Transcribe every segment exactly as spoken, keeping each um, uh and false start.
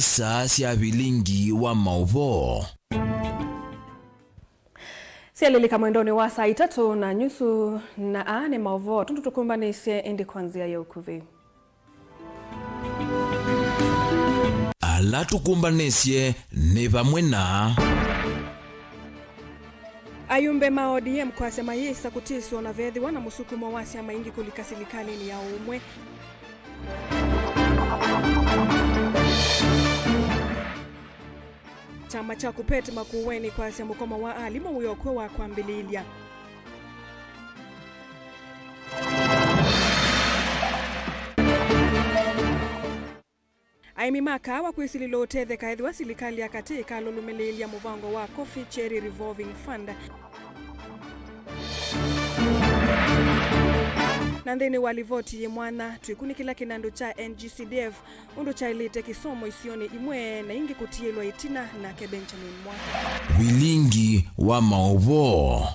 Saa sya vilingi wa maũvoo. Syalilika mwendonĩ wa saa itatũ na nyusu, na aa nĩ maũvoo tũndũ tũkũmbanĩsye ĩndĩ kwa nzĩa ya ũkuvĩ. Ala tũkũmbanĩsye nĩ vamwe na ayumbe ma O D M kwasya mayĩsa kũtĩswa na vethĩwa na mũsukumo wa syama ingĩ kũlika silikalĩnĩ ya ũmwe. Kyama kya KUPPET Makueni kwasya mũkomo wa alimũ wĩ o kw'o wa kwambĩlĩĩlya. Aĩmi ma kaawa kwĩsilĩlwa ũtetheka ethĩwa silikalĩ ya katĩ ĩkalũlũmĩlĩĩlya mũvango wa Coffee Cherry Revolving Fund. Na nthĩnĩ wa livoti yĩ mwanya, twĩkunĩkĩla kĩnandũ kya N G C D F ũndũ kyaĩlĩte kĩsomo isionĩ imwe na ingĩ kũtiĩlwa ĩtina nake Benjamin Mwaka. Vilingi wa maũvoo.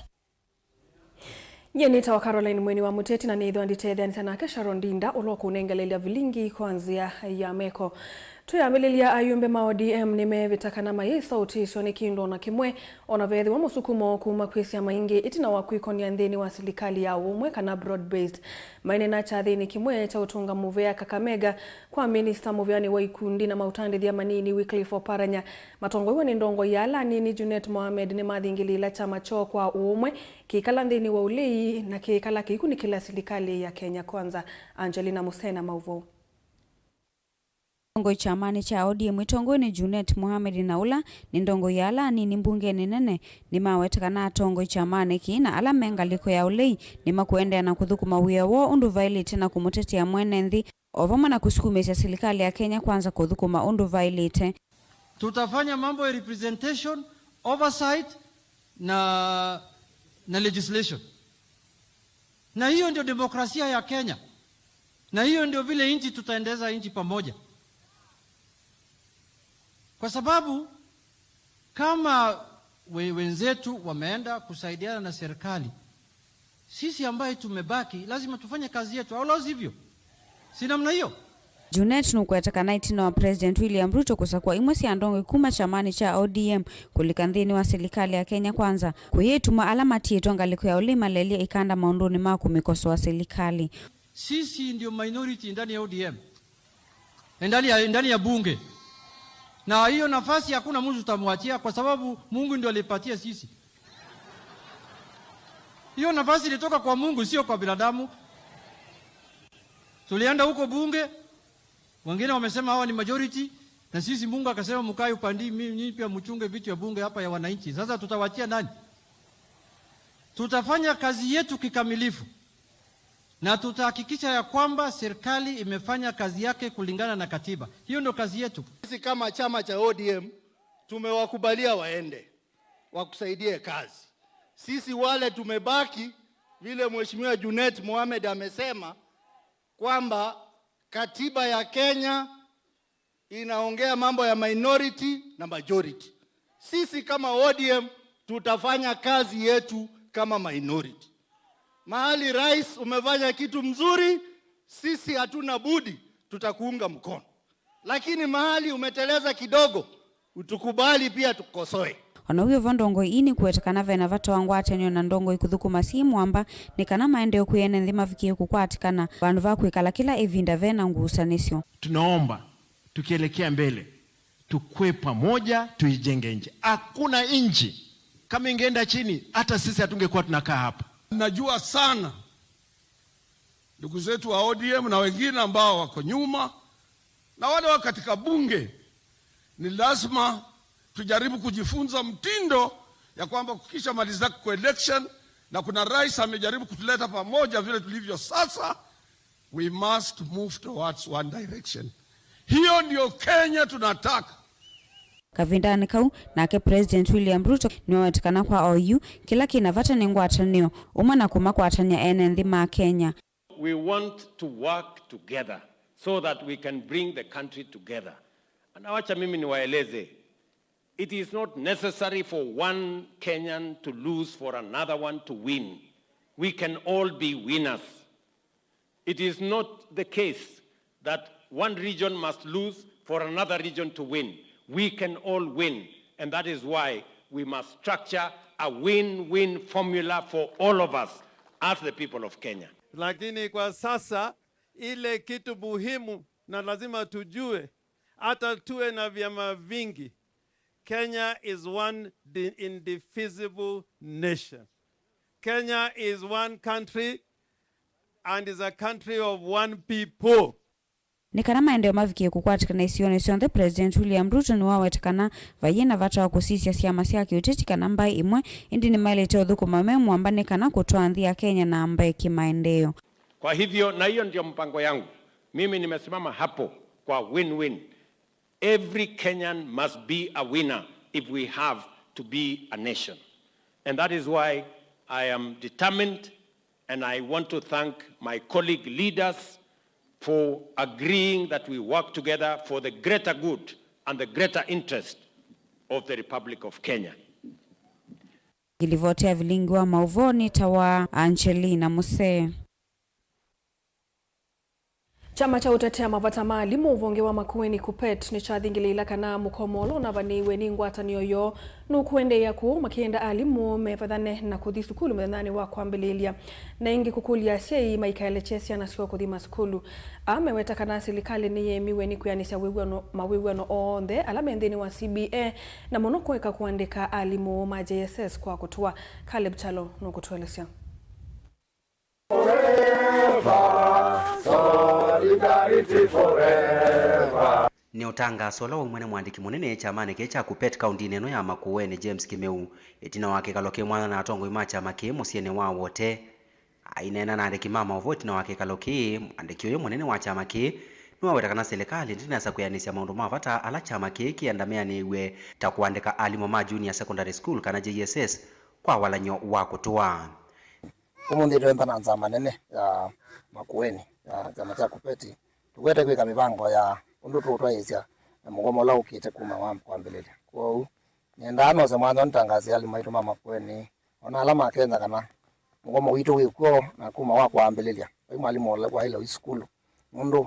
Nyie nĩtawa Caroline Mweni wa Mũteti, na nĩĩthwa nditetheanĩsya nake Sharon Ndinda, ũla ũkũnengeleelya vilingi kwa nzĩa ya meko. Twĩambĩlĩlya, ayumbe ma O D M nĩmeevĩta kana mayĩsa ũtĩsyo nĩ kĩndũ o na kĩmwe, o na veethĩwa mũsukumo kuma kwĩ syama ingĩ ĩtina wa kwĩkonia nthĩnĩ wa silikalĩ ya ũmwe kana broad based. Maineena kyathĩnĩ kĩmwe kya ũtũnga mũvea Kakamega kwa minista mũveanĩ wa ikundi na maũtandĩthya manini Wycliffe Oparanya, matongoew'e nĩ ndongoi ya ala anini Junet Mohamed, nĩmathingĩlĩĩla kyama kyoo kwa ũũmwe kĩikala nthĩnĩ wa ũlei na kĩikala kĩikunĩkĩla silikalĩ ya Kenya Kwanza. Angelina Musena, maũvoo. Ndongoi kyamanĩ kya O D M ĩtongoew'e nĩ Junet Mohamed na ũla nĩ ndongoi ya ala anini mbungenĩ nene nĩmaweta kana atongoi kyamanĩ kĩĩ na ala me ngalĩko ya ũlei nĩmakũendeea na kũthũkũma wĩa woo ũndũ vaĩlĩte na kũmũtetea mwene nthĩ, o vamwe na kũsukumĩĩsya silikalĩ ya Kenya Kwanza kũthũkũma ũndũ vaĩlĩte. Tutafanya mambo ya representation, oversight na, na legislation. Na hiyo ndio demokrasia ya Kenya. Na hiyo ndio vile nchi tutaendeza nchi pamoja. Kwa sababu kama we-, wenzetu wameenda kusaidiana na serikali, sisi ambaye tumebaki, lazima tufanye kazi yetu, au la sivyo? Si namna hiyo? Junet nũkwete kana ĩtina wa President William Ruto kũsakũa imwe sya ndongoi kuma kyamanĩ kya O D M kũlika nthĩnĩ wa silikalĩ ya Kenya Kwanza, kũyĩtuma ala matiĩtwe ngalĩko ya ũlei malelye ĩkanda maũndũnĩ ma kũmĩkosoa silikalĩ. Sisi ndio minority ndani ya O D M. Ndani ya, ndani ya bunge. Na hiyo nafasi hakuna mtu tutamwachia kwa sababu Mungu ndio alipatia sisi. Hiyo nafasi ilitoka kwa Mungu, sio kwa binadamu. Tulienda huko bunge, wengine wamesema hawa ni majority, na sisi Mungu akasema mkae upande hii, mi-, nyinyi pia mchunge vitu ya bunge hapa ya wananchi. Sasa tutawachia nani? Tutafanya kazi yetu kikamilifu. Na tutahakikisha ya kwamba serikali imefanya kazi yake kulingana na katiba. Hiyo ndio kazi yetu. Sisi kama chama cha O D M tumewakubalia waende, wakusaidie kazi. Sisi wale tumebaki, vile Mheshimiwa Junet Mohamed amesema kwamba katiba ya Kenya inaongea mambo ya minority na majority. Sisi kama O D M tutafanya kazi yetu kama minority. Mahali rais umefanya kitu mzuri, sisi hatuna budi, tutakuunga mkono. Lakini mahali umeteleza kidogo, utukubali pia tukosoe. O na wĩ o vo, ndongoi ii nĩkũweta kana ve na vata wa ngwatanĩo na ndongoi kũthũkũma syĩ mwamba nĩ kana maendeeo kwĩ ene nthĩ mavikĩe kũkwatĩkana vandũ va kwĩkala kĩla ĩvinda ve na ngusanĩsyo. Tunaomba tukielekea mbele, tukue pamoja, tuijenge nchi. Hakuna nchi kama ingeenda chini, hata sisi hatungekuwa tunakaa hapa. Najua sana ndugu zetu wa O D M na wengine ambao wako nyuma na wale wa katika bunge, ni lazima tujaribu kujifunza mtindo ya kwamba kukisha malizika kwa election na kuna rais amejaribu kutuleta pamoja vile tulivyo sasa, we must move towards one direction. Hiyo ndio Kenya tunataka. Kavindanĩ kau, nake President William Ruto nĩwaweta kana kwa oyu, kĩla kĩ na vata nĩ ngwatanĩo, ũmwe na kũmakwatany'a ene nthĩ ma Kenya. We want to work together so that we can bring the country together. Na wacha mimi niwaeleze, it is not necessary for one Kenyan to lose for another one to win. We can all be winners. It is not the case that one region must lose for another region to win. We can all win, and that is why we must structure a win-win formula for all of us as the people of Kenya. Lakini kwa sasa, ile kitu muhimu na lazima tujue, hata tuwe na vyama vingi, Kenya is one di-, indivisible nation. Kenya is one country and is a country of one people. Nĩ kana maendeeo mavikie kũkwatĩkana isionĩ syonthe, President William Ruto nĩwaweta kana vaiĩ na vata wa kũsisya syama sya kĩũteti kana mbaĩ imwe, ĩndĩ nĩmaĩlĩte ũthũkũma me mũamba nĩ kana kũtwaa nthĩ ya Kenya na mbee kĩmaendeeo. Kwa hivyo, na hiyo ndio mpango yangu. Mimi nimesimama hapo kwa win-win. Every Kenyan must be a winner if we have to be a nation. And that is why I am determined, and I want to thank my colleague leaders for agreeing that we work together for the greater good and the greater interest of the Republic of Kenya. Ngilivoti ya vilingi wa maũvoo nĩ ta wa Angelina Musee. Kyama kya ũtetea mavata ma alimũ ũvonge wa Makueni, KUPPET, nĩkyathingĩlĩĩla kana mũkomo ũla ũnavanĩiwe nĩ ngwatanĩo yoo nũkũendeea kũu, makĩenda alimũ mevathane na kũthi sukulu mũthenyanĩ wa kwambĩlĩĩlya, na ĩngĩ kũkũlya asyai maikaelekye syana syoo kũthi masukulu. Aa meweta kana silikalĩ nĩyĩemiwe nĩ kwĩanĩsya wĩw'ano, mawĩw'ano onthe ala me nthĩnĩ wa C B A, na mũno kũeka kũandĩka alimũ ma J S S kwa kũtũa. Caleb Kyalo nũkũtũelesya. Forever, Solidarity forever. Nĩ ũtangaso ũla waumw'a nĩ mũandĩki mũnene kyamanĩ kĩĩ kya KUPPET kaũndĩnĩ ĩno ya Makueni, James Kĩmeu, ĩtina wa kĩkalo kĩ mwanya na atongoi ma kyama kĩĩ mũsyĩnĩ wa Wote. Aineena na andĩki ma maũvoo ĩtina wa kĩkalo kĩĩ, mũandĩki ũyũ mũnene wa kyama kĩĩ nĩwaweta kana silikalĩ ndĩnesa kwĩanĩsya maũndũ ma vata ala kyama kĩĩ kĩandamĩanĩw'e, ta kũandĩka alimũ ma Junior Secondary School kana J S S kwa walany'o wa kũtũa. Ũmũnthĩ twĩ ntha na nzama nene ya Makueni, ya kyama kya KUPPET. Tũkwete kwĩka mĩvango ya ũndũ tũũtwaĩĩsya na mũgomo ũla ũkĩte kuma wa kwambĩlĩlya. Kwoou, nĩendaa nose mwanya nĩtangaase alimũ maitũ ma Makueni, o na ala ma Kenya, kana mũgomo witũ wĩ kw'o na kuma wa kwambĩlĩlya. Vai mwalimũ ũla waĩle ũi sukulu. Nũndũ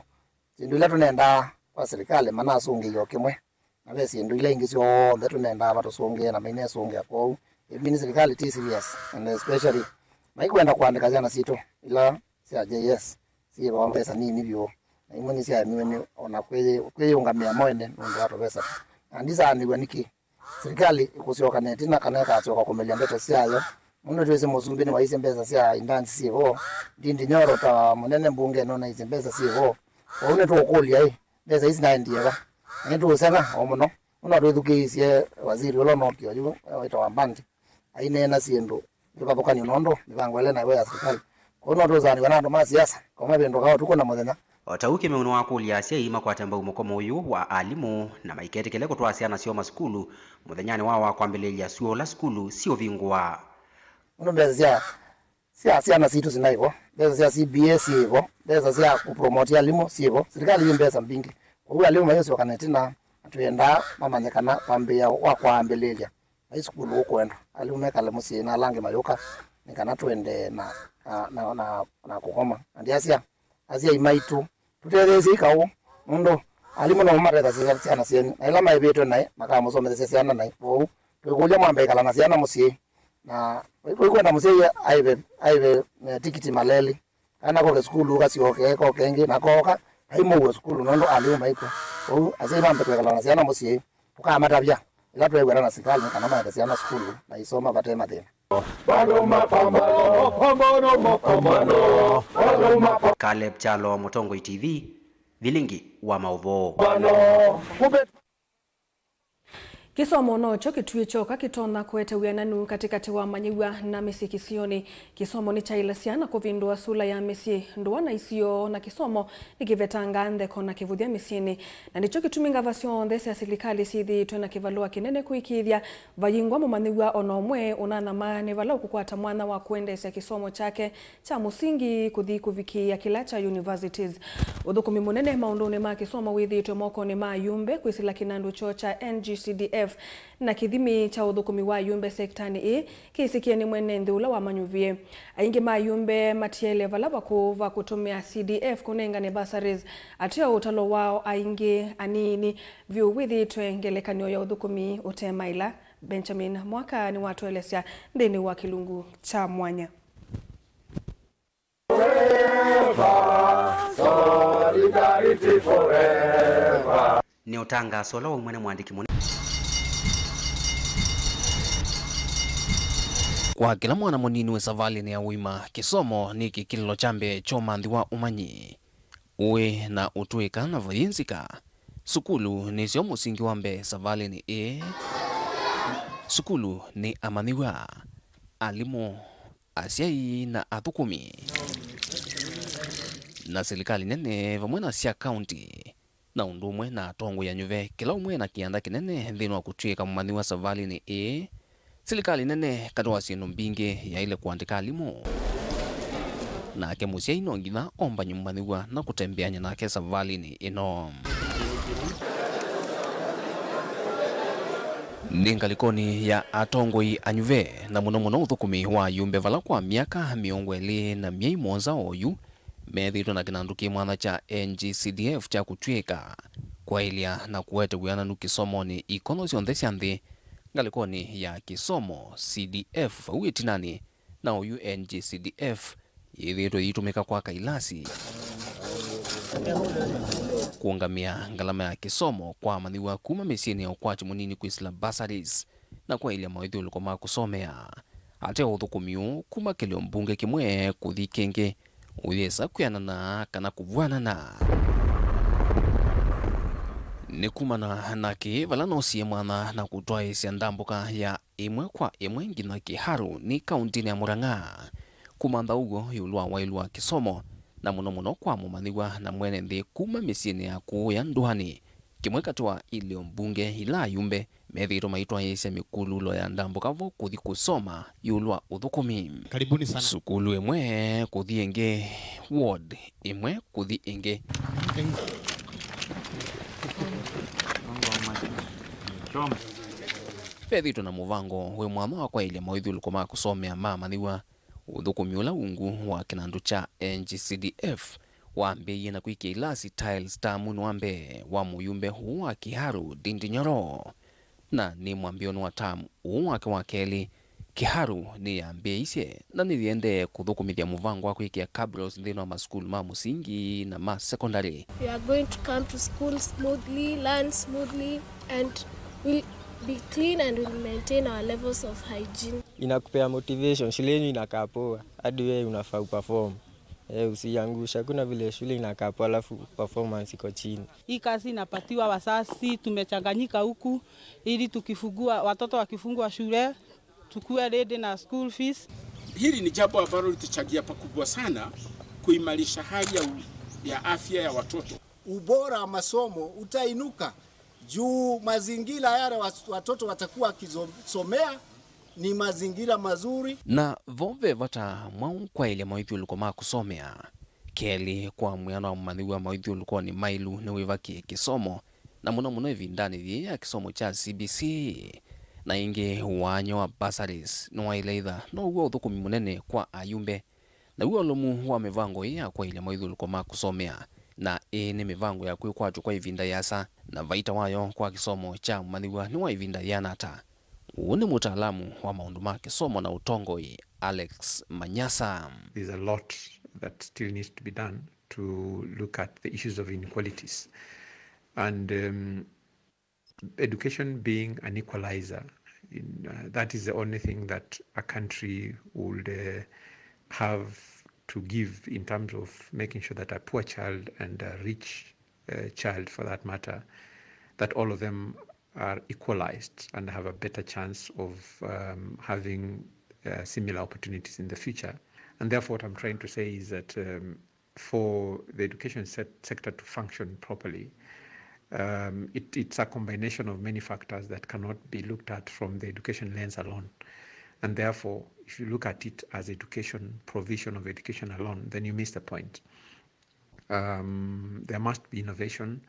syĩndũ ila tũnendaa kwa silikalĩ manasũngĩie o kĩmwe. Na ve syĩndũ ila ingĩ syonthe tũnendaa matũsũngĩe na mainesũngĩa. Kwoou, ĩmwe nĩ silikalĩ ti serious, and especially maikwenda kũandĩka syana sitũ ila sya J S syĩvawa mbesa nini vyũ, na imwe nĩsyaemiwe nĩ ona kwĩyĩ-, kwĩyĩũngamĩa mo ene nũndũ wa tũvesa tũ. Na ndisaanĩw'a nĩkĩ silikalĩ ĩkũsyoka na ĩtina kana ĩkasyoka kũmelya ndeto syayo, nũndũ twĩsĩ mũsumbĩ nĩwaisye mbesa sya indansi syĩ vo, Ndindi Nyoro ta mũnene mbunge nũnaisye mbesa syĩ vo. Kwoou nĩtũũkũlya-ĩ, mbesa ii sinaendie va? Na nĩtũũseng'a o mũno. Ũna twĩthukĩĩisye waziri ũla ũnookie oyu wĩtawa Mbandi aineena syĩndũ ivathũkany'o nũndũ mĩvango ĩla nayo ya silikalĩ. Kwoou no tũũsaanĩw'a na andũ ma siasa kwa mavĩndũkaa ũtukũ na mũthenya. O ta ũu, Kĩmeu nĩwakũlya asyai makwate mbau mũkomo ũyũ wa alimũ na maiketĩkĩle kũtwaa syana syoo masukulu mũthenyanĩ wa wa kwambĩlĩlya syũa ũla sukulu siũvingũa. Nũndũ mbesa sya sya syana sitũ sinaĩ vo, mbesa sya C B A syĩ vo, mbesa sya kũpromote alimũ syĩ vo, silikalĩ yĩ mbesa mbingĩ. Kwoou alimũ mayũsyoka na ĩtina, na twĩendaa mamanye kana kwambĩĩa wa kwambĩlĩlya vai sukulu ũkwendwa, alimũ mekale mũsyĩ na ala angĩ mayũka, nĩ kana tũendee na, na, na, na, na kũkoma. Na ndyasya, asyai maitũ, tũtetheesyei kaũ, nũndũ alimũ nĩmo matethasya syana syenyu, na ĩla maĩvĩtwe naĩ makamũsomethesya syana naĩ. Kwoou twĩkũlya mwambe ĩkala na syana mũsyĩ, na vaikwenda mũsyai aĩve, aĩve, eh, tikiti malelĩ, kana koke sukulu kasyoke, koke ĩngĩ, na kooka, aimũue sukulu nũndũ alimũ maikw'a. Kwoou asyai mambe kwĩkala na syana mũsyĩ, tũkamatavya ĩla tweew'ana na sikalĩ nĩ kana maete syana sukulu na isoma vate mathĩna. Bado mapambano, mapambano, mapambano, bado mapa- Caleb Kyalo, Mũtongoi T V, vilingi wa maũvoo. Kĩsomo nokyo kĩtuĩ kyoka kĩtonya kũete wĩananu katĩkatĩ wa amanyĩw'a na mĩsyĩ kĩsionĩ. Kĩsomo nĩkyaĩlasya na kũvĩndũa sula ya mĩsyĩ, ndũa na isio, na kĩsomo nĩkĩvetanga ntheko na kĩvũthya mĩsyĩnĩ. Na nĩkyo kĩtumi ngava syonthe sya silikalĩ syĩthĩĩtwe na kĩvalũa kĩnene kũĩkĩĩthya vayingwa mũmanyĩw'a o na ũmwe ũnanyamaa nĩ vala ũkũkwata mwanya wa kũendeesya kĩsomo kyake kya mũsingi kũthi kũvikĩĩa kĩla kya universities. Ũthũkũmi mũnene maũndũnĩ ma kĩsomo wĩthĩĩtwe mokonĩ ma ayumbe kwĩsĩla kĩnandũ kyoo kya N G C D F. Na kĩthimi kya ũthũkũmi wa ayumbe sektanĩ ĩĩ kĩsĩkĩe nĩ mwene nthĩ ũla wamanyuvie. Aingĩ ma ayumbe matiele vala vakũũ va kũtũmĩa C D F kũnengane bursaries. Ateo ũtalo wao aingĩ anini vyũ wĩthĩĩtwe ngelekany'o ya ũthũkũmi ũte maĩla. Benjamin Mwaka nĩwatũelesya nthĩnĩ wa kĩlungu kya mwanya. Forever, Solidarity forever. Nĩ ũtangaso ũla waumw'a nĩ mũandĩki mũnene. Kwa kĩla mwana mũnini wĩ savalĩnĩ ya ũima, kĩsomo nĩ kĩkĩlĩlo kya mbee kya ũmanthi wa ũmanyi. Ũĩ na ũtũĩka na vayĩ nzika. Sukulu nĩsyo mũsingi wa mbee savalĩnĩ ĩĩ. Sukulu nĩ amanyĩw'a, alimũ, asyai na athũkũmi, na silikalĩ nene vamwe na sya kaunti, na ũndũ ũmwe na atongoi anyuve, kĩla ũmwe na kĩanda kĩnene nthĩnĩ wa kũtw'ĩka mũmanyĩw'a savalĩnĩ ĩĩ. Silikalĩ nene katĩ wa syĩndũ mbingĩ yaĩle kũandĩka alimũ. Nake mũsyai no nginya ombany'e mũmanyĩw'a na kũtembeany'a nake savalĩnĩ ĩno. Nĩ ngalĩkonĩ ya atongoi anyuve, na mũno mũno ũthũkũmi wa ayumbe vala kwa myaka mĩongo ĩlĩ na myei mũonza oyu, methĩĩtwe na kĩnandũ kĩ mwanya kya N G C D F kya kũtw'ĩka, kwaĩlya na kũete wĩananu kĩsomonĩ ikono syonthe sya nthĩ. Ngalĩkonĩ ya kĩsomo, C D F vau ĩtinanĩ, na oyu N G C D F yĩthĩĩtwe yĩitũmĩka kwaka ilasi, kũũngamĩa ngalama ya kĩsomo kwa amanyĩw'a kuma mĩsyĩnĩ ya ũkwati mũnini kwĩsĩla bursaries, na kwaĩlya mawĩthyũlũko ma kũsomea. Ateo ũthũkũmi ũũ kuma kĩlĩo mbunge kĩmwe kũthi kĩngĩ ũyĩsa kwĩanana kana kũvw'anana. Nĩ kumana na kĩĩ vala noosie mwanya na kũtwaĩĩsya ndambũka ya ĩmwe kwa ĩmwe nginya Kiharu nĩ kauntinĩ ya Murang'a, kũmantha ũw'o ĩũlũ wa waĩlu wa kĩsomo, na mũno mũno kwa mũmanyĩw'a na mwene nthĩ kuma mĩsyĩnĩ ya kũũya ndũanĩ, kĩmwe katĩ wa ilĩo mbunge ila ayumbe methĩĩtwe maitwaĩĩsya mĩkululo ya ndambũka vo kũthi kũsoma ĩũlũ wa ũthũkũmi. Karibuni sana. Sukulu ĩmwe kũthi ĩngĩ, ward ĩmwe kũthi ĩngĩ. Vethĩĩtwe na mũvango wĩ mwanya wa kwaĩlya mawĩthyũlũko ma kũsomea ma amanyĩw'a. Ũthũkũmi ũla ungu wa kĩnandũ kya N G C D F wambĩĩie na kwĩkĩa ilasi tiles tamunĩ wa mbee wa mũyumbe ũũ wa Kiharu, Ndindi Nyoro. Na nĩ mwambĩĩonĩ wa tamu ũũ wake wa kelĩ, Kiharu nĩyambĩĩisye na nĩyĩendee kũthũkũmĩthya mũvango wa kwĩkĩa cabros nthĩnĩ wa masukulu ma mũsingi na ma sekondalĩ. We are going to come to school smoothly, learn smoothly, and we'll be clean and we'll maintain our levels of hygiene. Inakupea motivation, shule yenu inakaa poa, hadi wewe unafaa uperform. Eh, usiangusha, hakuna vile shule inakaa poa alafu performance iko chini. Hii kazi inapatiwa wazazi, tumechanganyika huku ili tukifungua, watoto wakifungwa shule, tukue ready na school fees. Hili ni jambo ambalo litachangia pakubwa sana kuimarisha hali ya u-, ya afya ya watoto. Ubora wa masomo utainuka juu mazingira yale was-, watoto watakuwa wakisomea ni mazingira mazuri. Na vo ve vata mwaũ kwaĩlya mawĩthyũlũko ma kũsomea, kelĩ kwa mwĩano wa mũmanyĩw'a mawĩthyũlũkonĩ maĩlu nĩ wĩva kĩ-, kĩsomo, na mũno mũno ĩvindanĩ yĩĩ ya kĩsomo kya C B C. Na ĩngĩ, waany'o wa bursaries nĩwaĩle ĩtha now'o ũthũkũmi mũnene kwa ayumbe. Naw'o ũlũmu wa mĩvango ĩĩ ya kwaĩlya mawĩthyũlũko ma kũsomea, na ĩĩ nĩ mĩvango ya kwĩkwatw'a kwa ĩvinda yĩasa, na vaita wayo kwa kĩsomo kya mũmanyĩw'a nĩ wa ĩvinda yĩana ata? Ũũ nĩ mũtaalamu wa maũndũ ma kĩsomo na ũtongoi, Alex Manyasa. There's a lot that still needs to be done to look at the issues of inequalities. And, um, education being an equalizer, in, uh, that is the only thing that a country would, uh, have to give in terms of making sure that a poor child and a rich, uh, child, for that matter, that all of them are equalized and have a better chance of, um, having, uh, similar opportunities in the future. And therefore, what I'm trying to say is that, um, for the education set-, sector to function properly, um, it, it's a combination of many factors that cannot be looked at from the education lens alone. And therefore, if you look at it as education, provision of education alone, then you miss the point. Um, there must be innovation.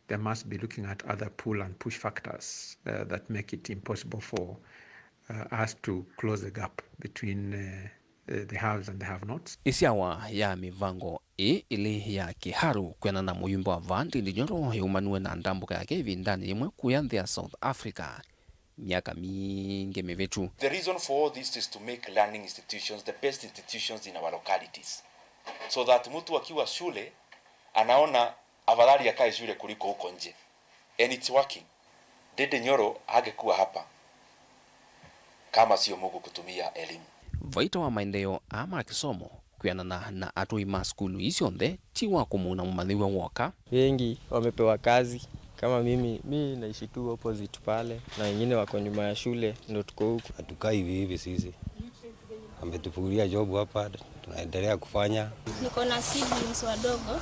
They must be looking at other pull and push factors, uh, that make it impossible for, uh, us to close the gap between, uh, uh, the haves and the have-nots. Ĩsyawa ya mĩvango ĩĩ ĩlĩ ya Kiharu kwĩanana na mũyumbe wa vaa Ndindi Nyoro yaumaniwe na ndambũka yake ĩvindanĩ yĩmwe kũya nthĩ ya South Africa myaka mingĩ mĩvĩtu. The reason for all this is to make learning institutions the best institutions in our localities, so that mtu akiwa shule anaona afadhali akae shule kuliko huko nje. And it's working. Ndindi Nyoro hangekuwa hapa kama sio Mungu kutumia elimu. Vaita wa maendeeo aa ma kĩsomo kwĩanana na atũi ma sukulu ii syonthe ti wa kũmuna mũmanyĩw'a w'oka. Wengi wamepewa kazi. Kama mimi, mi naishi tu opposite pale, na wengine wako nyuma ya shule, ndo tuko huku. Hatukai hivi hivi sisi. Ametufungulia job hapa, tunaendelea kufanya. Niko na siblings wadogo,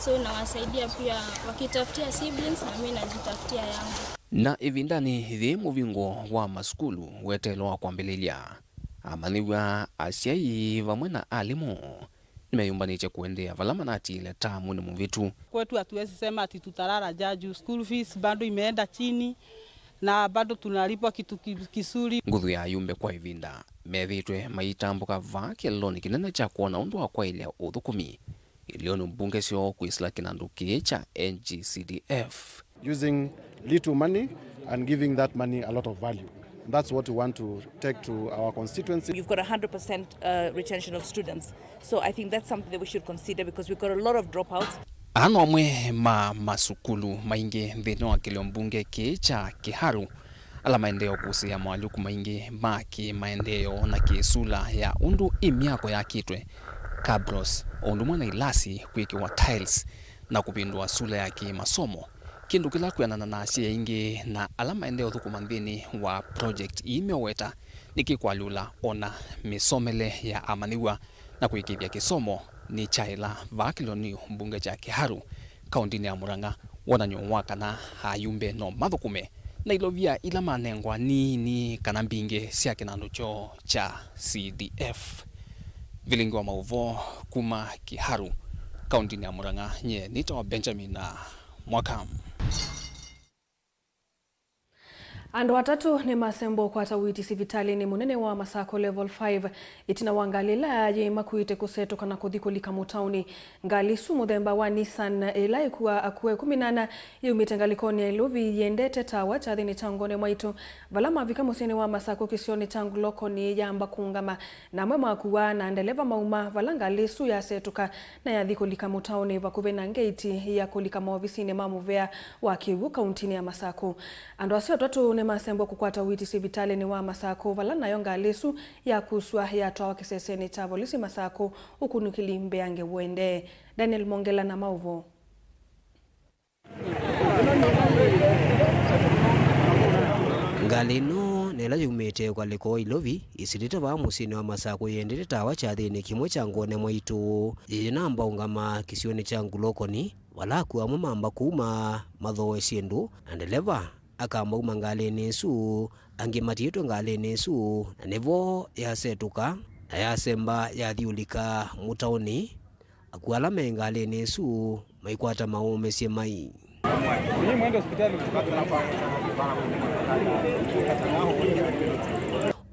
so nawasaidia pia, wakitafutia siblings na mimi najitafutia yangu. Na ĩvindanĩ yĩĩ mũvingo wa masukulu weteelwa kwambĩlĩlya, amanyĩw'a, asyai vamwe na alimũ nĩmeyũmbanĩtye kũendeea vala manatiĩle tamunĩ mũvĩtu. Kwetu hatuwezi sema ati tutalala njaa juu school fees bado imeenda chini na bado tunalipwa kitu ki-, kisuri. Nguthu ya ayumbe kwa ĩvinda methĩĩtwe maitambũka vaa kĩeleelonĩ kĩnene kya kwona ũndũ wa kwaĩlya ũthũkũmi ilioni mbunge syoo kwĩsĩla kĩnandũ kĩĩ kya N G C D F. Using little money and giving that money a lot of value. That's what we want to take to our constituency. You've got a hundred percent, uh, retention of students. So I think that's something that we should consider because we've got a lot of dropouts. Aa no amwe ma masukulu maingĩ nthĩnĩ wa kĩlio mbunge kĩĩ kya Kiharu ala maendee kũsĩĩa moalyũku maingĩ ma kĩmaendeeo na kĩsula ya ũndũ ĩ myako yakĩtwe, cabros, o ũndũ ũmwe na ilasi kwĩkĩwa tiles na kũvĩndũa sula ya kĩmasomo, kĩndũ kĩla kwĩanana na asyai aingĩ na ala maendee ũthũkũma nthĩnĩ wa project ii meũweta nĩkĩkwalyũla o na mĩsomele ya amanyĩw'a na kũĩkĩĩthya kĩsomo nĩkyaĩla vaa kĩlionĩ mbunge kya Kiharu, kaũntĩnĩ ya Murang'a, wonany'o wa kana ayumbe no mathũkũme na ilovia ila manengwa nini kana mbingĩ sya kĩnandũ kyoo kya C D F. Vilingi wa maũvoo kuma Kiharu, kaũntĩnĩ ya Murang'a, nyie nĩtawa Benjamin Mwaka. Andũ atatũ nĩmasembwa ũkwata ũiiti sivitalĩnĩ mũnene wa Masako Level five ĩtina wa ngalĩ ĩla yĩmakuĩte kũsetũka na kũthi kũlika mũtaũnĩ. Ngalĩ ĩsu mũthemba wa Nissan ĩla ĩkuaa akũa ĩkũmi na ana yaumĩte ngalĩkonĩ ya Ilovi yĩendete Tawa kyathĩnĩ kya Ngone Mwaitũ, vala mavika mũsyĩnĩ wa Masako kĩsionĩ kya Ngulokoni yamba kũũngama, na amwe makuaa na ndeleva mauma vala ngalĩ ĩsu yasetũka na yathi kũlika mũtaũnĩ vakuvĩ na ngeiti ya kũlika maovisinĩ ma mũvea wa kĩw'ũ kauntinĩ ya Masako. Andũ asu atatũ nĩmasembwa kũkwata ũiiti sivitalĩnĩ wa Masako, vala nayo ngalĩ ĩsu yakusw'a yatwawa kĩsesenĩ kya volisi Masako, ũkunĩkĩli mbeange ũendee. Daniel Mongela na maũvoo. Ngalĩ ĩno na ĩla yumĩte ũkalĩko wa Ilovi, ĩsilĩte vaa mũsyĩnĩ wa Masako yĩendete Tawa kyathĩnĩ kĩmwe kya Ngone Mwaitũ, yĩyĩnamba ũngama kĩsionĩ kya Ngulokoni, vala akũa amwe mamba kuma mathooe syĩndũ, na ndeleva akamba uma ngalĩnĩ ĩsu, angĩ matiĩtwe ngalĩnĩ ĩsu, na nĩvo yasetũka na yasemba yathyũlĩka mũtaũnĩ. Akũa ala me ngalĩnĩ ĩsu maikwata maũmĩsye mai.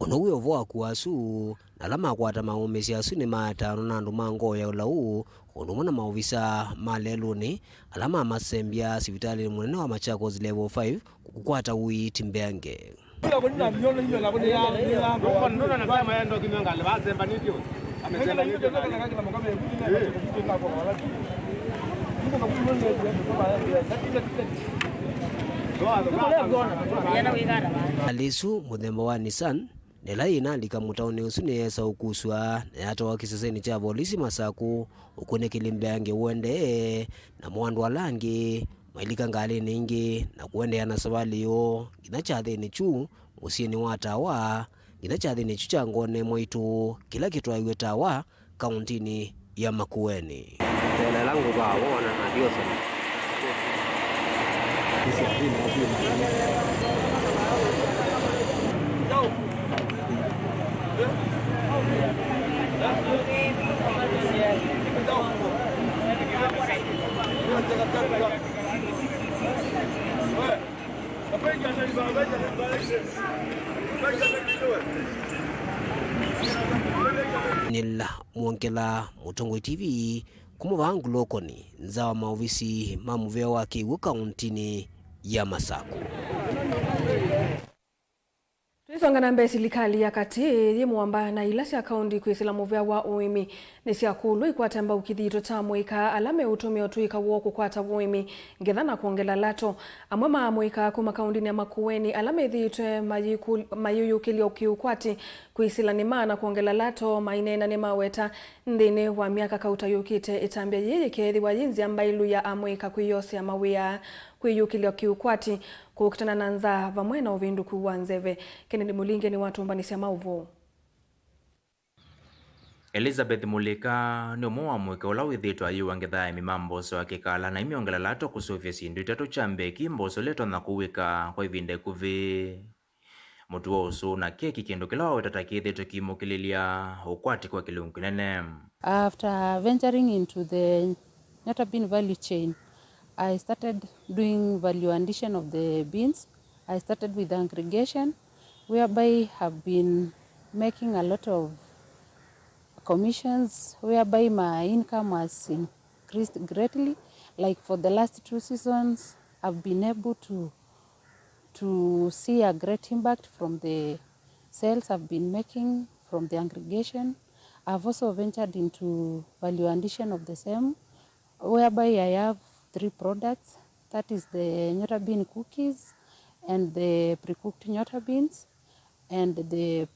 Ũno wĩ o vo akũa asu, na ala makwata maũmĩsye asu nĩ maataanwa na andũ ma ngoo ya ũlau, ũndũ ũmwe na maovisa ma lelũnĩ ala mamasembya sivitalĩnĩ mũnene wa Machakos Level five kũkwata ũiiti mbeange. Ngalĩ ĩsu mũthemba wa Nissan, na ĩla yĩnalika mũtaũnĩ ũsu nĩyesa ũkusw'a na yatwawa kĩsesenĩ kya volisi Masakũ, ũkunĩkĩli mbeange ũendee, namo andũ ala angĩ mailika ngalĩnĩ ingĩ na kũendeea na savalĩ yoo nginya kyathĩnĩ kyu mũsyĩnĩ wa Tawa, nginya kyathĩnĩ kyu kya Ngone Mwaitũ kĩla kĩtwaĩwe Tawa, kaũntĩnĩ ya Makueni. Telela ngũvaa wona na ndiosa. Nĩla mwongela Mũtongoi T V kuma vaa Ngulokoni, nza wa maovisi ma mũvĩa wa kĩw'ũ kaũntinĩ ya Masakũ. Tũisonga na mbee, silikalĩ ya katĩ yĩ mũamba na ila sya kaũnti kwĩsĩla mũvĩa wa ũĩmi nĩsyakũlw'a ikwate mbau kĩthito kya amũika ala meũtũmĩa ũtũĩka woo kũkwata ũĩmi, ngetha na kwongela lato. Amwe ma amũika kuma kaũntinĩ ya Makueni ala methĩĩtwe mayĩkũ-, mayĩyũkĩlya kĩũkwati kwĩsĩla nĩma na kwongela lato maineena nĩmaweta nthĩnĩ wa myaka kauta yũkĩte, ĩtambya yĩĩ yĩkeethĩwa yĩ nzĩa mbaĩlu ya amũika kwĩyosea mawĩa, kwĩyũkĩlya kĩũkwati, kũkitana na nzaa vamwe na ũvĩndũku wa nzeve. Kennedy Mũlinge nĩwatũmbanĩsya maũvoo. Elizabeth Mũlĩka nĩ ũmwe wa amũika ũla wĩthĩĩtwe ayĩwa ngetha ya aĩmi ma mboso ya kĩkala na imyongela lato kũsũvĩa syĩndũ itatũ. Kya mbee, kĩ mboso ĩla ĩtonya kũw'ĩka kwa ĩvinda ĩkuvĩ. Mũtuo, ũsũũ na keki, kĩndũ kĩla waweta ta kĩthĩĩtwe kĩimũkĩlĩlya ũkwati kwa kĩlungu kĩnene. After venturing into the nyota bean value chain, I started doing value addition of the beans. I started with aggregation, whereby I've been making a lot of commissions, whereby my income has increased greatly. Like, for the last two seasons, I've been able to to see a great impact from the sales I've been making from the aggregation. I've also ventured into value addition of the same, whereby I have three products, that is the nyota bean cookies and the pre-cooked nyota beans and the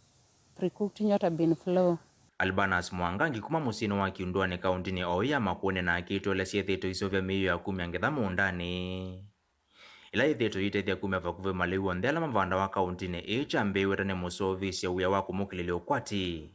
pre-cooked nyota bean flour. Albanas Mwangangi kuma mũsyĩnĩ wa Kiundwani kaũntinĩ o ya Makueni na akĩtũelesya ĩthĩĩtwe isũvya mĩio ya kumya ngetha mũũndanĩ. Ĩla yĩthĩĩtwe yĩtethya kumya vakuvĩ malĩu onthe ala mavandawa kaũntinĩ ĩĩ. Kyambĩĩw'e ta nĩ mũsũvĩsye wĩa wa kũmũkĩlĩlya ũkwati.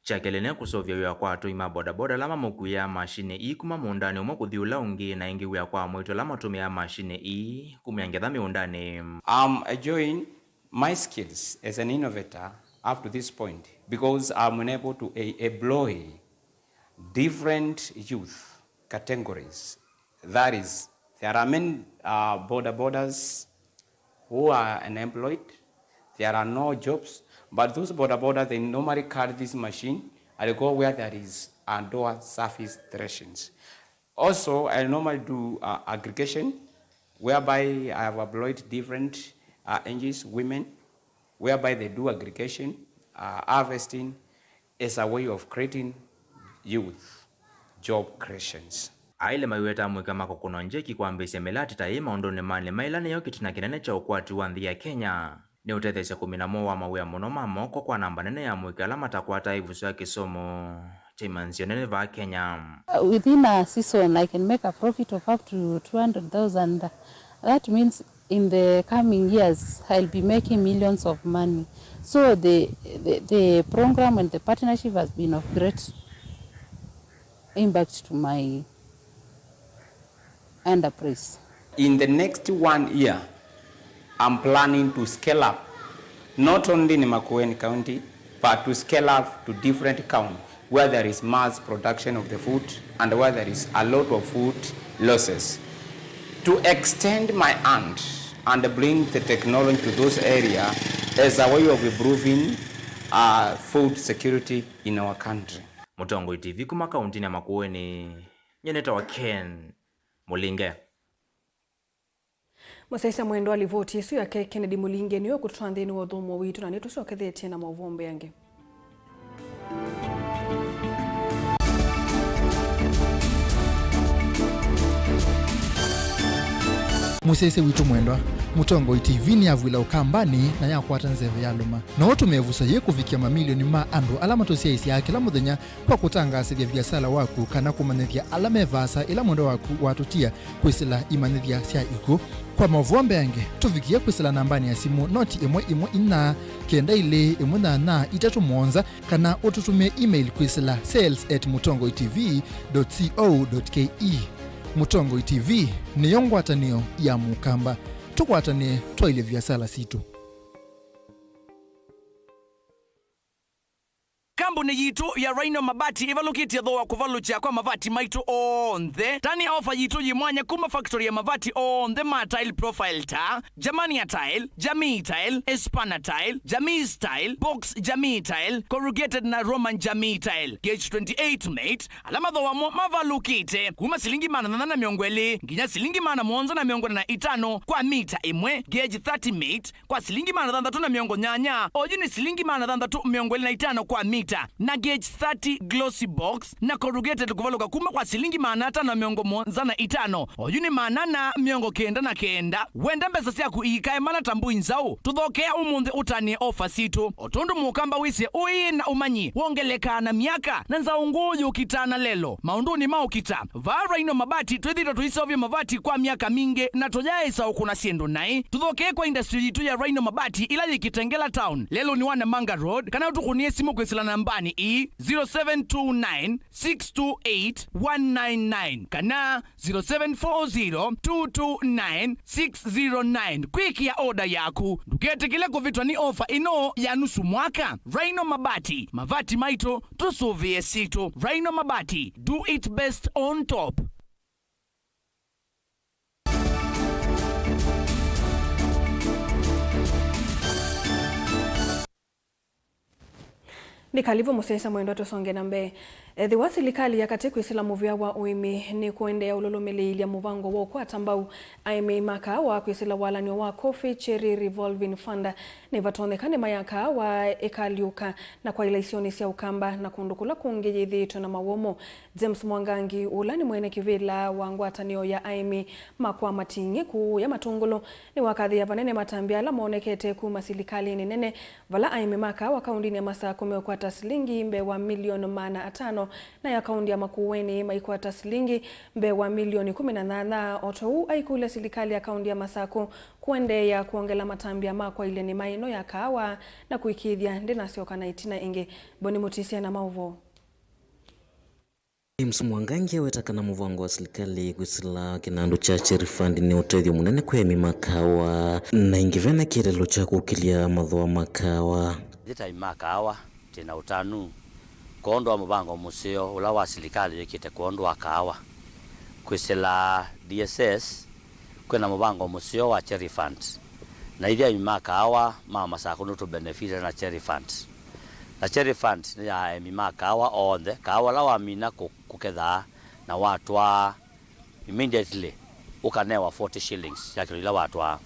Kya kelĩ nĩ kũsũvĩa wĩa kwa atũi ma bodaboda ala mamũkuĩaa masinĩ ii kuma mũũndanĩ ũmwe kũthi ũla ũngĩ, na ĩngĩ wĩa kwa amũitũ ala matũmĩaa masinĩ ii kumya ngetha mĩũndanĩ. I'm enjoying my skills as an innovator up to this point because I'm able to e-, employ different youth categories. That is, there are many, uh, boda bodas who are unemployed. There are no jobs, but those boda bodas, they normally carry this machine and go where there is a door surface thresholds. Also, I normally do, uh, aggregation, whereby I have employed different, uh, N G Os, women, whereby they do aggregation, uh, harvesting, as a way of creating youth job creations. Ailĩ maiweta amũika makũkũnwa njeki kwambĩĩsya mĩlatĩ ta ĩĩ maũndũnĩ ma nĩma, ĩla nĩyo kĩtina kĩnene kya ũkwati wa nthĩ ya Kenya. Nĩ ũtetheesya kũmina moo wa mawĩa mũno ma moko kwa namba nene ya amũika ala matakwataa ĩvuso ya kĩsomo kya imanyĩsyo nene vaa Kenya. Uh, within a season, I can make a profit of up to two hundred thousand. That means in the coming years, I'll be making millions of money. So the, the, the program and the partnership has been of great impact to my enterprise. In the next one year, I'm planning to scale up, not only in Makueni County, but to scale up to different counties where there is mass production of the food and where there is a lot of food losses, to extend my hand and bring the technology to those areas as a way of improving, uh, food security in our country. Mũtongoi T V kuma kaũntinĩ ya Makueni, nyie nĩtawa Ken Mũlinge. Mũsyaĩĩsya mwendwa, livoti ĩsu yake Kennedy Mũlinge nĩyo ĩkũtũtwaa nthĩnĩ wa ũthũmũo witũ, na nĩtũsyokethetye na maũvoo mbeange. Mũsyaĩĩsya witũ mwendwa, Mũtongoi T V nĩyavw'ĩla Ũkambanĩ na yakwata nzeve yalũma. No ũtũmĩe ĩvuso yĩĩ kũvikĩa mamilioni ma andũ ala matũsyaĩĩsyaa kĩla mũthenya kwa kũtangaasĩthya viasala waku kana kũmanyĩthya ala me vaasa ĩla mwendwa waku watũtia kwĩsĩla imanyĩthya sya ikw'ũ. Kwa maũvoo mbeange, tũvikĩe kwĩsĩla nambanĩ ya simũ noti ĩmwe ĩmwe inya kenda ilĩ ĩmwe nyanya itatũ mũonza, kana ũtũtũmĩe email kwĩsĩla sales at mũtongoi T V dot co dot K E. Mũtongoi T V nĩyo ngwatanĩo ya Mũkamba. Tũkwatanĩe twaĩlye viasala sitũ. Kambuni yitũ ya Rhino Mabati ĩvalũkĩtye thooa kũvalũkya kwa mavati maitũ onthe. Tani ofa yitũ yĩ mwanya kuma factory ya mavati onthe ma tile profile ta Germania Tile, Jamii Tile, Espana Tile, Jamii Tile, Box Jamii Tile, Corrugated na Roman Jamii Tile, Gauge twenty-eight mate, ala mathooa mo mavalũkĩte kuma silingi maana thanthatũ na mĩongo ĩlĩ nginya silingi maana mũonza na mĩongo ĩna na itano kwa mita ĩmwe, Gauge thirty mate, kwa silingi maana thanthatũ na mĩongo nyanya, oyu nĩ silingi maana thanthatũ mĩongo ĩlĩ na itano kwa mita, na Gauge thirty Glossy Box na Corrugated kũvalũka kuma kwa silingi maana atano mĩongo mũonza na itano, oyu nĩ maana ana mĩongo kenda na kenda. Wenda mbesa syaku iikae mana ta mbũi nzaũ, tũthokea ũmũnthĩ ũtanĩe ofa sitũ. O tondũ mũkamba wĩsĩ ũĩ na ũmanyi wongelekaa na myaka, na nzaũ ngũũ yũkitaa na lelo maũndũnĩ ma ũkita. Vaa Rhino Mabati twĩthĩĩtwe tũiseũvya mavati kwa myaka mingĩ na tũyaaĩsa ũkũna syĩndũ naĩ. Tũthokee kwa industry yitũ ya Rhino Mabati ĩla yĩ Kitengela Town, lelũnĩ wa Namanga Road, kana ũtũkũnĩe simũ kwĩsĩla nambanĩ ii, zero seven two nine, six two eight, one nine nine kana zero seven four zero, two two nine, six zero nine kwĩkĩa oda yaku. Ndũketĩkĩle kũvĩtwa nĩ ofa ĩno ya nusu mwaka. Rhino Mabati, mavati maitũ, tũsũvĩe sitũ. Rhino Mabati, do it best on top. Nĩ kalivu mũsyaĩĩsya mwendwa, tũsonge na mbee. Ethĩwa silikalĩ ya katĩ kwĩsĩla mũvĩa wa ũĩmi nĩ kũendeea ũlũlũmĩlĩĩlya mũvango wa ũkwata mbau aĩmi ma kaawa kwĩsĩla walany'o wa Coffee Cherry Revolving Fund, nĩvatonyeka nĩma ya kaawa ĩkalyũka na kwaĩla isionĩ sya Ũkamba na kũndũ kũla kũngĩ yĩthĩĩtwe na mawũmũ. James Mwangangi, ũla nĩ mwene kĩvĩla wa ngwatanĩo ya aĩmi ma kwa Mating'ĩ kũũya Matũngũlũ, nĩwakathĩĩa vanene matambya ala monekete kuma silikalĩnĩ nene, vala aĩmi ma kaawa kaũndĩnĩ ya Masakũ meũkwata silingi mbee wa milioni maana atano, nayo kaũndĩ ya Makueni maikwata silingi mbee wa milioni kũmi na nyanya. O ta ũu, aikũlya silikalĩ ya kaũndĩ ya Masakũ kũendeea kwongela matambya ma kwaĩlya nĩma ĩno ya kaawa na kũĩkĩĩthya ndĩnasyoka na ĩtina ĩngĩ. Boni Mũtisia na maũvoo. James Mwangangi aweta kana mũvango wa silikalĩ kwĩsĩla kĩnandũ kya Cherry Fund nĩ ũtethyo mũnene kwĩ aĩmi ma kaawa, na ĩngĩ vena kĩeleelo kya kũkĩlya mathooa ma kaawa. Ithyĩ ta aĩmi ma kaawa, twĩ na ũtanu kwondũ wa mũvango mũseo ũla wa silikalĩ yĩkĩte kwondũ wa kaawa. Kwĩsĩla D S S, kwĩna mũvango mũseo wa Cherry Fund, na ithyĩ aĩmi ma kaawa ma Masakũ nĩtũbenefitĩte na Cherry Fund. Na Cherry Fund nĩ ya aĩmi ma kaawa onthe, kaawa ũla wamina kũ-, kũkethaa na watwaa immediately, ũkanewa forty shillings ya kĩlo ila watwaa,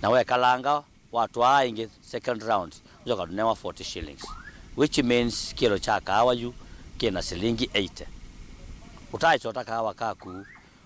na wekalanga watwaa ĩngĩ second round, ũcoka ũnewa forty shillings, which means kĩlo kya kaawa yu kĩna silingi eighty. Ũtaaĩsa ũta kaawa kaku,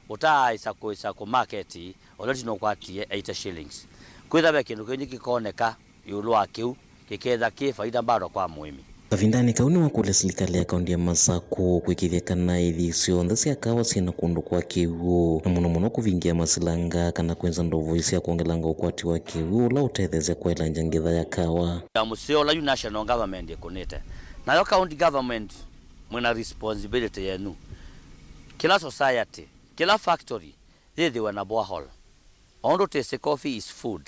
ũtaaĩsa kũĩsa kũ market, ũla ti nũkwatie eighty shillings. Kwĩtha ve kĩndũ kĩngĩ kĩkoneka ĩũlũ wa kĩu, kĩketha kĩ faida bado kwa mũĩmi. Kavindanĩ kau nĩwakũlya silikalĩ ya kaũndĩ ya Masakũ kwĩkĩĩthya kana ithi syonthe sya kaawa syĩna kũndũ kwa kĩw'ũ, na mũno mũno kũvingĩa masilanga kana kwĩnza ndovoi sya kwongelanga ũkwati wa kĩw'ũ ũla ũtetheesya kwaĩlangya ngetha ya kaawa. Ya mũseo ũla yu national government ĩkũnĩte. Nayo county government mwĩna responsibility yenyu. Kĩla society, kĩla factory, yĩthĩwe na borehole. O ũndũ twĩsĩ coffee is food,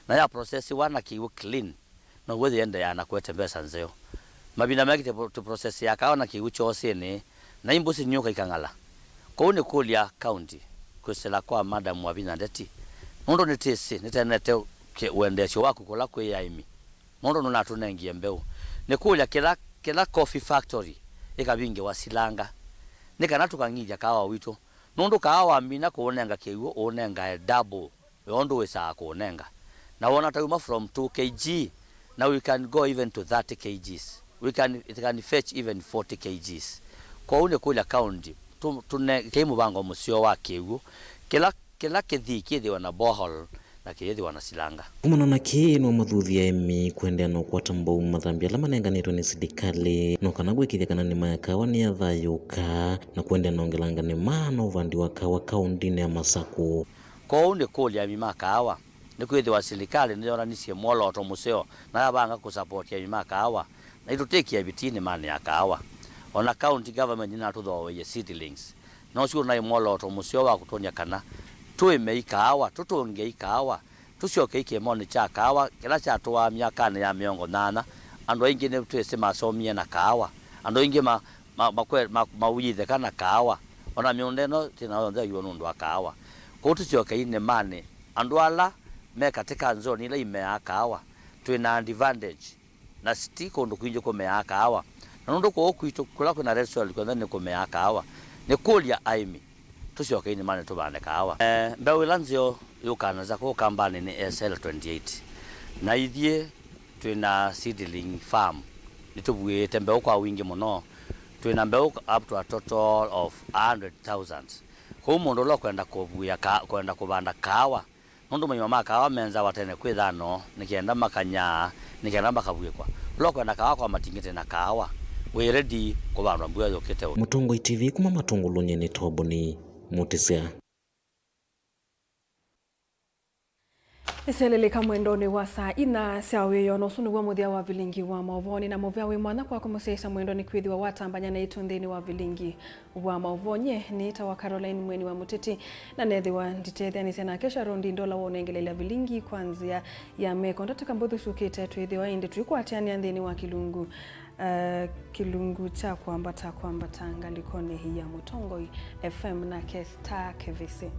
na ya processiwa na kĩw'ũ clean, now'o yĩendeeaa na kũete mbesa nzeo. Mavinda maingĩ tũ-, tũprocessaa kaawa na kĩw'ũ kyoosĩnĩ, na imbũsĩ niũka ikang'ala. Kwoou nĩkũlya county kwĩsĩla kwa Madam Wavinya Ndeti, nũndũ nĩtwĩsĩ nĩtwenete kĩ-, ũendeesyo waku kũla kwĩ aĩmi, nũndũ nũnatũnengie mbeũ. Nĩkũlya kĩla, kĩla coffee factory ĩkavingĩwa silanga, nĩ kana tũkang'ithya kaawa witũ. Nũndũ kaawa wamina kũũnenga kĩw'ũ, ũũnengae double ya ũndũ wĩsaa kũũnenga. Na wona tauma from two K G, na we can go even to thirty K Gs. We can, it can fetch even forty K Gs. Kwoou nĩkũlya county, tũ-, tũnengei mũvango mũseo wa kĩw'ũ. Kĩla, kĩla kĩthii kĩthĩwe na borehole, na kĩyĩthĩwa na silanga. Kumana na kĩĩ, nĩwamathuthya aĩmi kũendeea na ũkwata mbau mathambya ala manenganĩtwe nĩ silikalĩ, no kana kũĩkĩĩthya kana nĩma ya kaawa nĩyathayũũka na kũendeea na ongelanga nĩma na ũvandi wa kaawa kaũndĩnĩ ya Masakũ. Kwoou nĩkũlya aĩmi ma kaawa, nĩkwĩthĩwa silikalĩ nĩyonanisye mwolooto mũseo na yavanga kũsapoti aĩmi ma kaawa, naitũ twĩkĩe vitii nĩmanĩ ya kaawa. O na county government nĩnatũthooeie seedlings. Nũsu ũnaĩ mwolooto mũseo wa kũtwony'a kana tũĩmei kaawa, tũtũngĩei kaawa, tũsyokei kĩmonĩ kya kaawa kĩla kyatũaa myakanĩ ya mĩongo nyanya. Andũ aingĩ nĩtwĩsĩ masomie na kaawa, Andũ aingĩ ma, ma, makwe, ma, mauyĩtheka na kaawa. Ona mĩũnda ĩno twĩ nayo yonthe yaiwe nũndũ wa kaawa. Kwoou tũsyokei nĩmanĩ, andũ ala me katĩ ka nzoni ila imeaa kaawa, twĩ na advantage, na ti kũndũ kwingĩ kũmeaa kaawa. Na nũndũ kũũ kwitũ kũla kwĩna Red Soil kw'onthe nĩkũmeaa kaawa, nĩkũlya aĩmi tũsyokei nĩmanĩ tũvande kaawa. Eh, mbeũ ĩla nzeo yũkaa na nza kũũ Kambanĩ nĩ S L twenty-eight. Na ithyĩ twĩ na seedling farm, nĩtũvuĩte mbeũ kwa wingĩ mũno. Twĩ na mbeũ up to a total of a hundred thousand. Kwoou mũndũ ũla ũkwenda kũvuĩa ka, kwenda kũvanda kaawa, nũndũ maima ma kaawa menzawa tene kwĩ thano, nĩ kenda makanyaa, nĩ kenda makavuĩkwa. Ũla ũkwenda kaawa kwa matingĩ twĩ na kaawa wĩ ready kũvandwa mbua yũkĩte. Mũtongoi T V kuma Matũngũlũnĩ nĩ Toboni Mũtĩsya. Nĩsyelelĩka mwendonĩ wa saa inya sya wĩoo, na ũsu nĩw'o mũthya wa vilingi wa maũvoonĩ, na mũvea wĩ mwanya kwaku mũsyaĩĩsya mwendonĩ kwĩthĩwa watambany'a naitũ nthĩnĩ wa vilingi wa maũvoo. Nyie nĩtawa Caroline Mweni wa Mũteti, na nethĩwa nditetheanĩsya nake Sharon Ndindola wa ũnengeleelya vilingi kwa nzĩa ya meko. Ndatĩka mbũthũ syũkĩte twĩthĩwa ĩndĩ tũikwatĩanĩa nthĩnĩ wa kĩlungu, eh, kĩlungu kya kwambata kwambata ngalĩkonĩ ya Mũtongoi F M nake Star Kĩvĩsĩ.